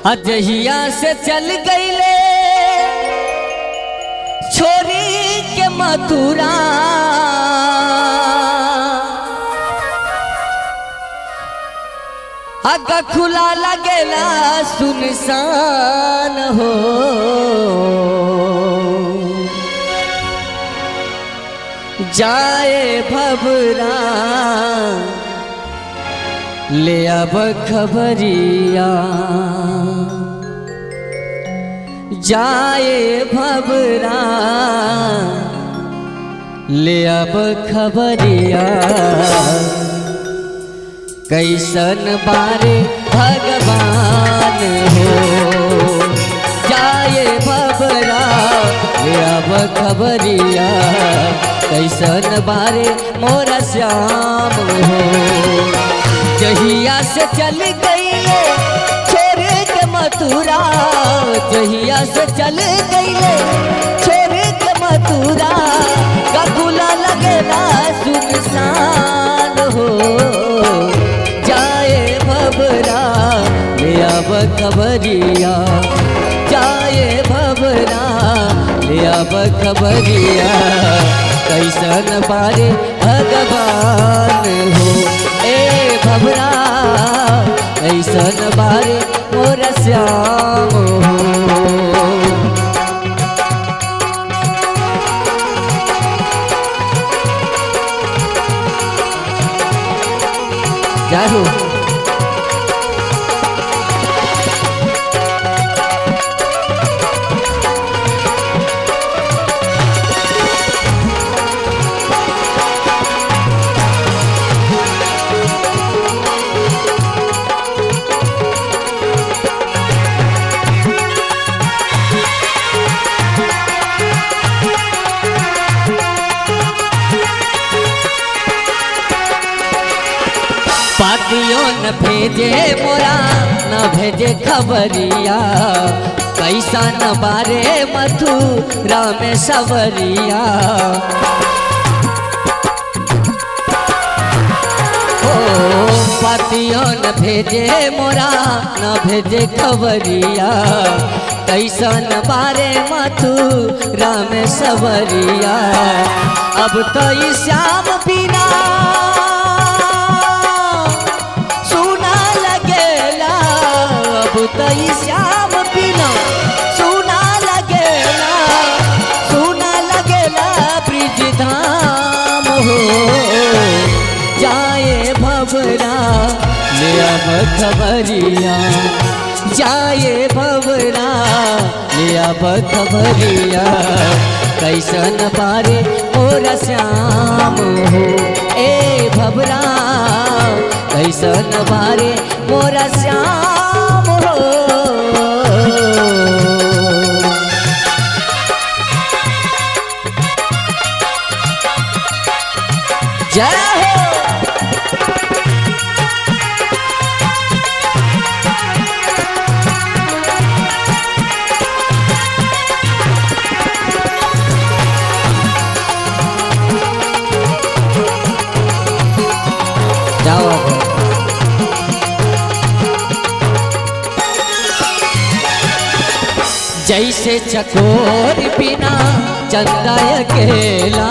अजहिया से चल गईले छोरी के मथुरा, अग खुला लगेला सुनसान हो। जाए भबरा ले अब खबरिया, जाए भबरा ले अब खबरिया, कैसन बारे भगवान हो। जाए भबरा ले अब खबरिया, कैसन बारे मोरा श्याम हो। जहिया से चल गईले छोड़ के मथुरा, जहिया से चल गईले छोड़ के मथुरा, गगुला लगेला सुनसान हो। जाए भबरा ले अब खबरिया, जाए भबरा ले अब खबरिया, कैसन बारे भगवान हो। ए भबरा कैसन बारे मोरा श्याम हो। जय हो। पातियों न भेजे मोरा न भेजे खबरिया, कैसा न बारे मथुरा में सवरिया। ओ पातियों न भेजे मोरा न भेजे खबरिया, कैसा न बारे मथुरा में सवरिया। अब तो ई श्याम बिना तई श्याम बिना सुना लगेला, सुना लगेला ब्रिज धाम हो। जाए भबरा ले अब खबरिया, जाए भबरा ले अब खबरिया, कैसन बारे मोरा श्याम हो। ए भबरा कैसन बारे मोरा श्याम हो। जय हो। जाओ। जैसे चकोर बिना चंदा अकेला,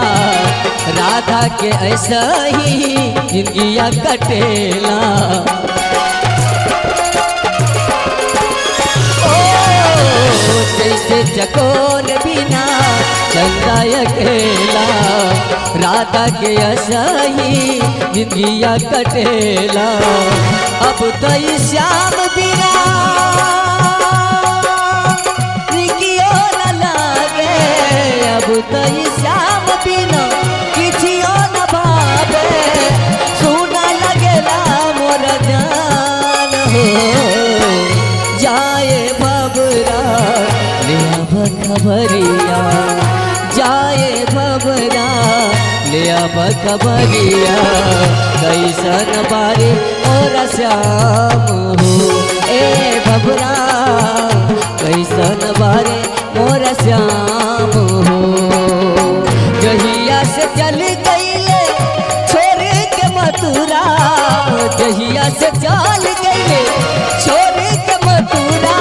राधा के ऐसा ही जिंदगिया कटेला। ओ जैसे चकोर बिना चंदा अकेला, राधा के ऐसा ही जिंदगिया कटेला। अब तो श्याम बिना अब तो श्याम बिना किछियो न भावे, सुना लगेला मोर जान हो। जाए भबरा ले अब खबरिया, जाए भबरा ले अब खबरिया, कैसन बारे मोरा श्याम हो। ए भबरा कैसन बारे मोरा श्याम हो। जहिया से चल गईले छोड़ के मथुरा, जहिया से चल गईले छोड़ के मथुरा,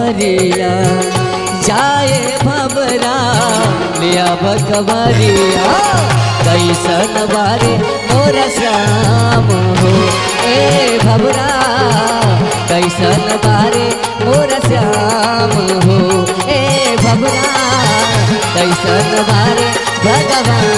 खबरिया, जाए भबरा ले आब खबरिया, कैसन बारे मोर श्याम हो। ए भबरा कैसन बारे मोर श्याम हो। ए भबरा कैसन बारे भगवान।